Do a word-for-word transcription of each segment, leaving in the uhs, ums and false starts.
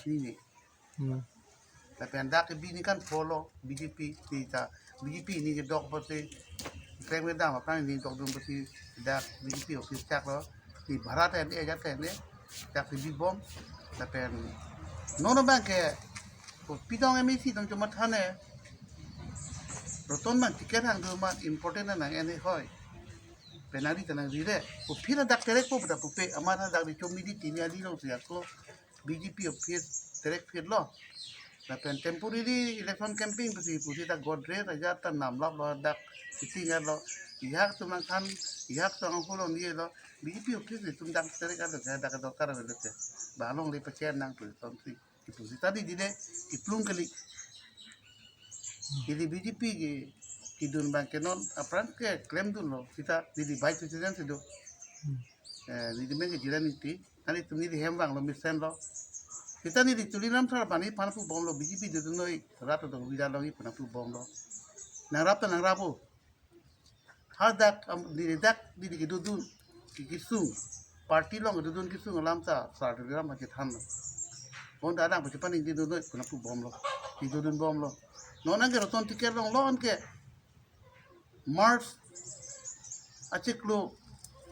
Nini. Hmm. Lapen dak ke bini kan follow B J P, sita B J P ni kedok pasi, kreng kedam aphrang ni dokdun pasi dak B J P office chak lo. Ni bharat en e jat en e, dak si bibom. Lapen non abang ke, ko pitong M A C tong cuma thane. Roton bang ticket hang do ma important na nang en e hoi. Penari tanang rire. Ko phira dak terek po pada pupe, amar dak di chom midi tini adi long siak lo. B J P office terek phit lo. Lapen temporary election campaign pasi pusi ta Godrej ajat ta namlap lo dak sitting lo. Ihak tumang khan, ihak tumang hulong ye lo. B J P office ni tum dak terek alo ke dak dokar alo ke. Balong le pachen nang tu something. Ipu sita di dide, iplung kali. Ili B J P ke, kedun bang ke non, aphrang ke klemdun lo, sita di di vice president si do. Hmm. Eh, di di men ke Jiran Ingti, ani tum ni di hem vang lo, mesen lo. Sita ni di Tuliram Sarma ni pan pu bom lo, B J P dodun noi, rat do vida lo, ni pan pu bom lo. Nang rap ta nang rap o. Hadak, am, di dak, di di kedodun, ki kesung. Party along kedodun kesung alam ta, Sar Tuliram ma kethan lo. Bon dadang pachepan ingti dodun, kuna pu bom lo. Kedodun bom lo. Non anke roton ticket long lo anke. March achiklo,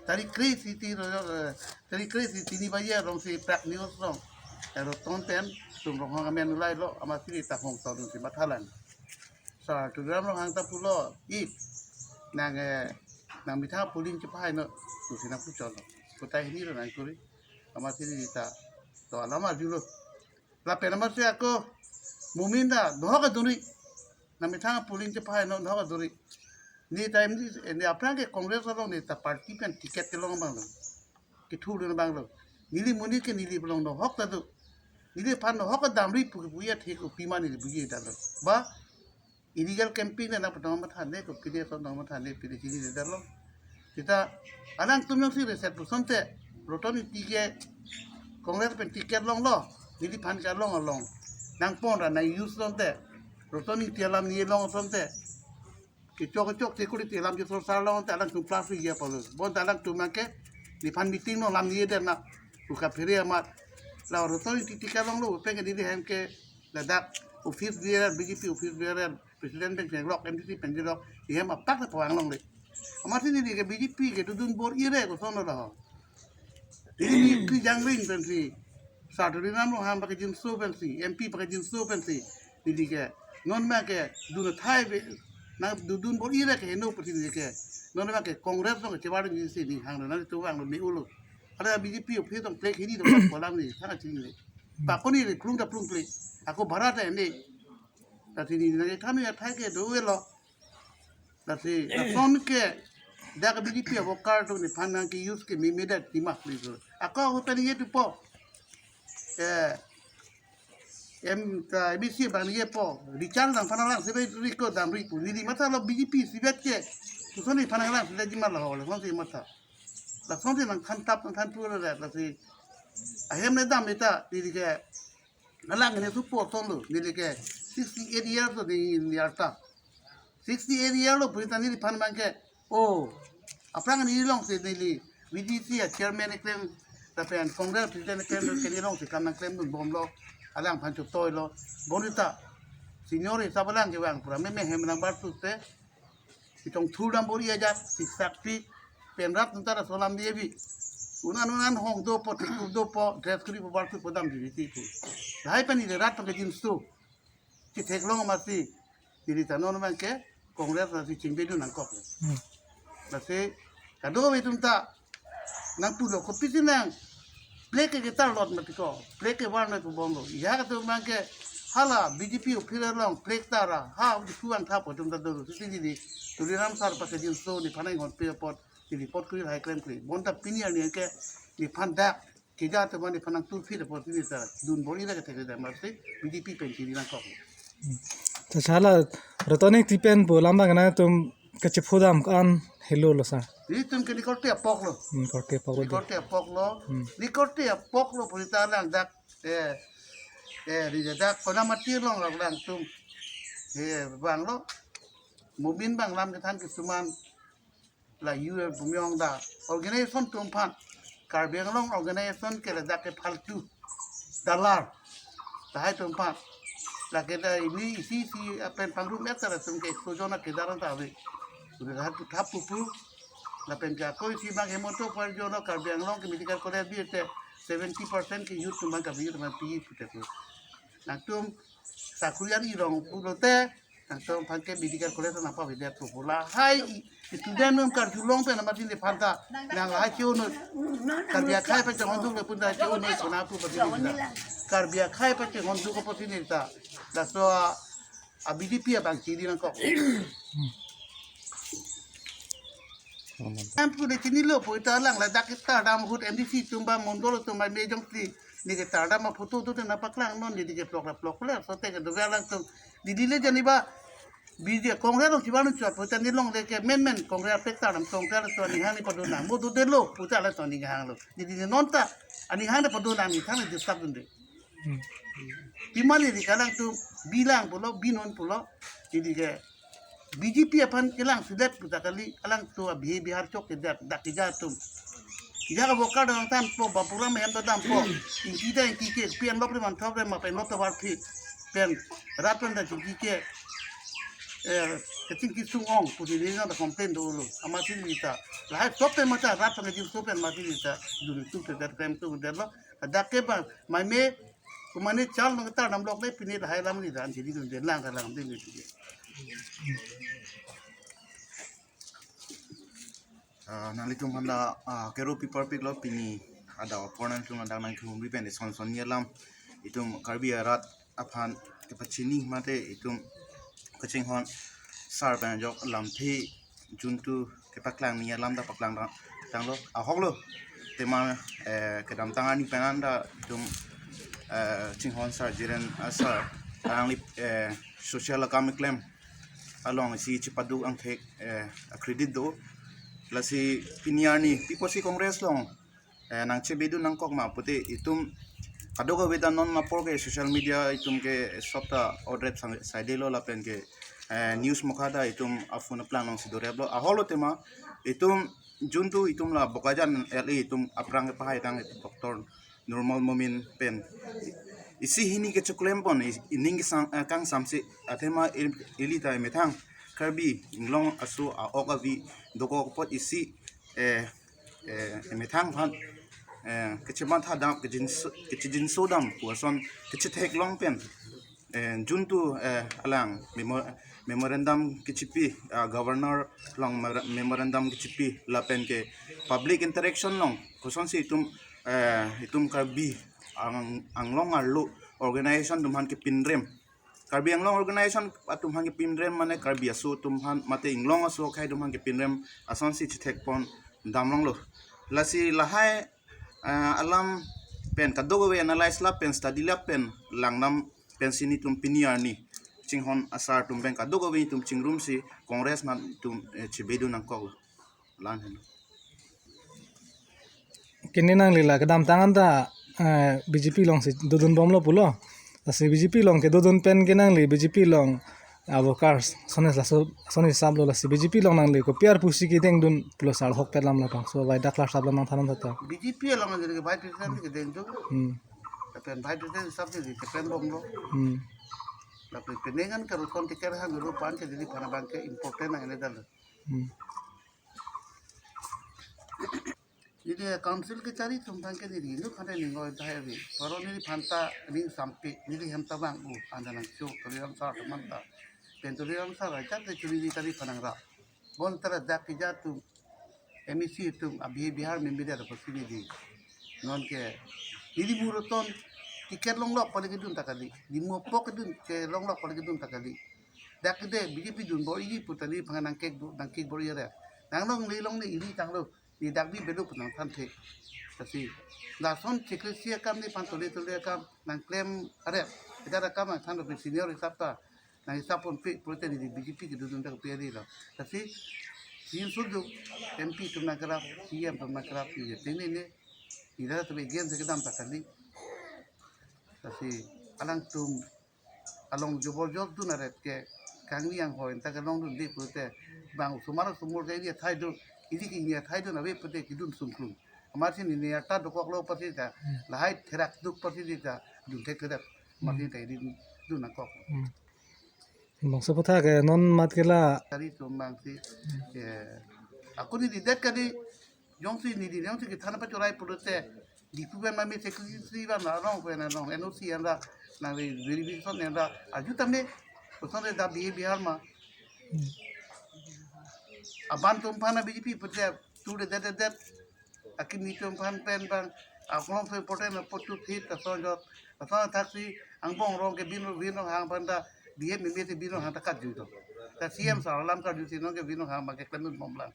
tarik kre-isi ti ro, eh, tarik kre-isi tini baje along si prak news long. Eh, roton pen, tum Ronghang amen ulai lo, amatsi ta hong taw dun si mathalang. Sar Tuliram Ronghang ta pulo, i, nang, eh, nang methang polling chepahaino, pusi nang puchon lo. Kotai hini lo nang kuri, amatsi ta, to alam arjulo. Lapen amatsi ako, Momin ta, dohok adunri, nang methang polling chepahaino, dohok adunri. Ni time ni, ni aphrang ke Congress along ni ta party pen ticket kelong abang lo. Kethulun abang lo. Neli monit ke neli belong dohok ta do. Neliphan dohok damri pu pu ya thek pu pima neli buji ta lo. Ba illegal camping na patong matha ne ko pide so tong matha ne pide chini de lo. Sita alang tum yong si reset pu sonte. Roton Ingti ke Congress pen ticket long lo. Neliphan ke along along. Nang pon ra nang use sonte. Roton Ingti alam ni long sonte. Kechok kechok security alam chesor sar long te alang tum plus ya palo. Bon ta alang tum ke neliphan meeting no lam ye den na. Uka phere amat. La Roton Ingti ticket long lo pen ke neli hem ke ladak office bearer, B J P office bearer, president pen pen lok, M D C pen lok, ihem apak ta pawang longle. Amatsi neli ke B J P kedodun bor-i re koson lo ho. Neli ni kejang ring pensi. Sar Tuliram Ronghang pakejinso pensi, M P pakejinso pensi, neli ke, non ma ke, dun athai be, nang dodun bor-i re ke heno pusi neli ke, non ma ke, Congress along ke chebar ni si ni hang na tu vang lo me ulo. Ada B J P office tong plek hini tong kolam ni, thang chini ni. Pakoni ni plung ta plung plek. Ako bharat ni. Tasi ni nang kami athai ke do lo. Lasi, lason ke, dak B J P abo kar tu neliphan nang ke use ke mimi dat timak li tu. Ako ako tani ye tu po. Eh, em ta B C bang ye po. Richard nang phan alang sebe riko damri pu. Neli matha lo B J P sibet ke. Koson neliphan alang sebe jima lo ho, lason si matha. Lason si nang than tap, nang than pura dat, lasi. Ahem ne dam ita, neli ke. Alang ne support ton lo, neli ke sixty-eight years lo ni, ni arta. Sixty-eight year lo, purita neliphan bang ke. Oh, aphrang ni long si neli, V D C a chairman eklem, lapen Congress president eklem, ke ni long si kam nang klemdun bom lo, alangphan chotoi lo, bonita. Senior isap alang kevang pura, meme hem nang bar tu te, Itong thul dam bor-i ajat, siksak ti, pen rat nunta ra solam di ebi. Unan unan hong dopo, tiku dopo, dress kuri po bartu po dam di ti pu. Lahai pani le rat pakejinso. Kethek long amatsi. Neli ta non bang ke, Congress lasi chingbedun nangkok le. Hmm. Lasi, kado-ve atum ta, nang pulo kopisi nang. Flag ke ketar lot mati ko. Flag ke warna ko bomlo. Iya kata bang ke hala B J P office along flag tara. Ha, di puang thapo atum ta dolo. Sisi di di. Tuliram Sarma pakejinso neliphan nang ngon pe apot. Di di pot kuri lahai klem kuri. Bonta pini arni ke neliphan dak. Keja atum neliphan nang turfi apot sini ta. Dun bor-i la kethek da amatsi. B J P pen chini nangkok. Hmm. Ta hala Roton Ingti pen pu alam bang nangtum kachephodam ko-an helo lo sa. Itum ke ni korte apok lo. Hmm, korte apok lo. Ni korte apok lo. Hmm. Ni korte apok lo purita lang dak. Eh, eh, di dak kona mati long lang, lang tum. Eh, bang lo. Momin bang lam kethan kesuman. La U F Bumyong da organization atum aphan. Karbi Anglong organization ke ladak ke faltu. Dalar. Lahai atum aphan. Lake ta ili isi isi apen pangrum et ta atum ke ekso jon akedar ta ave. Udah lahai puthap pupu. Lapen ke ako isi bang Hemanta Parijono Karbi Anglong ke medical college bi te seventy percent ke youth atum bang Karbi youth atum pi puthap. Nangtum sakuri an irong pulote nangtum aphan ke medical college nangpavedet pu pu. Lahai student atum karjulong pen amat ini aphan ta nang lahai ke-un noi. Karbi akhei pachehon duk le pun ta ke-un noi kona pu pati ini ta. Karbi akhei pachehon duk pati ini ta. Laso a, a B J P abang chiri nangkok. Em pu ne chinilo pu ta alang ladak ke tardam ahut M D C atum ba mondol atum ba mejong si ne ke tardam aphoto tu te nangpaklang non ne ke plok la plok le so te ke dover alangtum. Didi le jani ba B J P Congress along chiban chua pu ta ne longle ke men men Congress pek tardam Congress to anihang ne padonang mo dodelo pu ta la to anihang lo. Didi ne non ta anihang ne padonang anihang ne disturb dunde. Hmm. Pima ne di ke alangtum bilang pulo binon pulo. Didi ke B J P aphan kelang sidet pu ta kali alangtum abhi Bihar chok ke dak dak keja atum. Keja ka bokar dang tangpo Bapura mehem ta dampo. Ingki ta ingki ke pen lok le man thok le ma pen lok ta var phi. Pen rat pen ta chingki ke. Eh, kachingki sung ong pu di na ta complain dolo. Amat si di ta. Lahai stop pen mata rat pen kaching stop pen mati di ta. Dun tu ke dak pen tu dak lo. Dak ke ba mai me kumane chal nang tardam lok le pine lahai alam ni dan chiri dun den lang lang din ni. Ah, nanglitum aphan ta, ah, kero pi parpik lo pini adap apor nangtum adang nangkehumri pen ison son ni alam itum Karbi arat aphan kepachini mate itum kachinghon sar pen ajok lamthe juntu kepaklang ni alam ta paklang tang, tanglo ahok lo tema, eh, kedamtang arni pen an ta itum, eh, chinghon sar Jiren, ah, sar alangli, eh, social akam keklem along isi chipaduk angthek, eh, a credit do. Lasi pini arni pi apotsi Congress along, eh, nangchebidun nangkok ma pute itum kadokave ta non apor ke social media itum ke sop ta odrep sang saide lo lapen ke, eh, news mokha ta itum aphun aplang nangsi dorep lo ahok lo tema itum juntu itum la Bokajan L A itum aphrang kepahai tang Doctor Nurmal Momin pen isi hini kechoklem pon is-, ining kesang, eh, kangsam si athema il-, ili ta emethang Karbi Anglong aso a-ok avi dokok apot isi, eh, eh, emethang aphan, eh, kechimang tha dam kechinso kechijinso dam pu ason kechithek long pen, eh, juntu, eh, alang memo-, memorandum kechipi, ah, governor along mera-, memorandum kechipi lapen ke public interaction along kosonsi itum, eh, itum Karbi Ang-, Anglong arlo organization atum aphan kepinrem. Karbi Anglong organization atum aphan kepinrem mane Karbi aso atum aphan mate Anglong aso akhei atum aphan kepinrem asonsi chithek pon dam longlo. Lasi lahai, eh, alam pen kadokave analyze lap pen study lap pen langdam pensi netum pini arni chinghon asar atum pen kadokave netum chingrumsi Congress nangtum, eh, chebidun nangkok lo. Lang hen. Kini nangli la kedamtang an ta, eh, B J P alongsi dodun bomlo pulo. Lasi B J P along kedodun pen ke nangli B J P along a-workers ason laso ason hisap lo lasi B J P along nangli kopi ar pusi kedengdun pulo sar hok pen lam labangso vai dak lar sap lam nangthan tha ta. B J P along nangli vice president kedengdun. Hmm. Lapen vice president hisap neli kepen bomlo. Hmm. Lapen penengan ke rukon tiket han dulu pan ke dili aphan abang ke important nang ini dal. Hmm. Neli council kechari atum aphan ke neli inut aphan ta ning oi thai ave. Paro neliphan ta ning sampe, neli hem ta vang u, anda nang chu, Tuliram sar atum aphan ta. Pen Tuliram sar ajat le churi neli kari aphan nangrap. Bon tara dak keja atum, M A C atum, abhi Bihar member ada pasti neli. Non ke, neli muruton, tiket longlok pale kedun ta kali. Di mu apok kedun, ke longlok pale kedun ta kali. Dak kede, B J P dunbom-iji pu ta neliphan nangkek bo, nangkek bor-i re. Nanglongle longle ili tanglo. Ni dak bi belu pu nangthanthe. Lasi lason chikre si akam neliphan tole tole akam nangklem aret. Ida akam nangthan pen senior hisap ta nanghisap ponpe pulote neli B J P kedodun ta kepi ari lo. Lasi si insul du M P atum nangkerap, C E M atum nangkerap ni tene ne. Ida atum against kedam ta kali. Lasi alangtum along jobor jor dun aret ke kangni anghoi ta kelong dunde pulote bang osomar osomar ke ili athai dun, ili ke ini athai dun ave pulote kedun sungklung. Amatsi neli arta dokok lo pasi ta lahai therak duk pasi di ta dun thek therak. Mati tadi dun nangkok. Hmm. Bangso aphuthak ke non mat ke la. Tadi tumbang si, eh, ako neli det kali, jongsi neli jongsi kethan pachorai pulote, Diphu pen mami secretary ban arong pen arong, N O C an ra, nang verification an ra, arju tame, kosonsi dak B J P Bihar ma. Hmm. Aban atum aphan B J P pute, tu de det det det. Akimi atum aphan pen bang, aklong so important apot tu thit, ason jot, ason thaksi, angbong rong ke Bino, Bino Ronghang aphan ta, B J P mimi si Bino Ronghang ta katjui do. Ta C M sir alam karjusi non ke Bino Ronghang abang ke klem bomlang.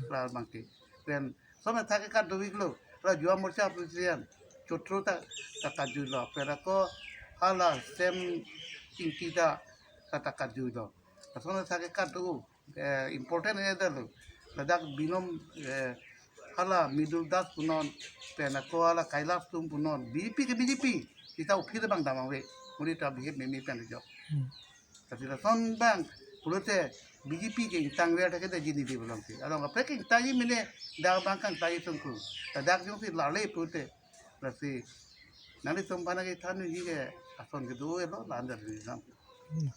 Klar abang ke. Pen, ason athak ke katdovik lo, la Yuva Morcha president, chotro ta, ta katjui lo. Pen ako, hala Sem Ingti ta, ta, ta katjui lo. Ason athak ke katdo, eh, important e dalo. Ladak Binom, eh, hala Mridul Das punon, pen ako hala Kailash atum punon, B J P ke B J P, sita uphir abang damnang ave, muri ta B J P mimi pen jo. Hmm. Lasi lason abang, pulote B J P ke ingtang ver thake da jini di belong si. Along kaprek ingtangji mene, dak abang kangtangji sungku. Ladak jongsi lale pulote. Lasi, nanglitum aphan kethan ji ke, ason kedo lo, la-an dak di lang. Hmm.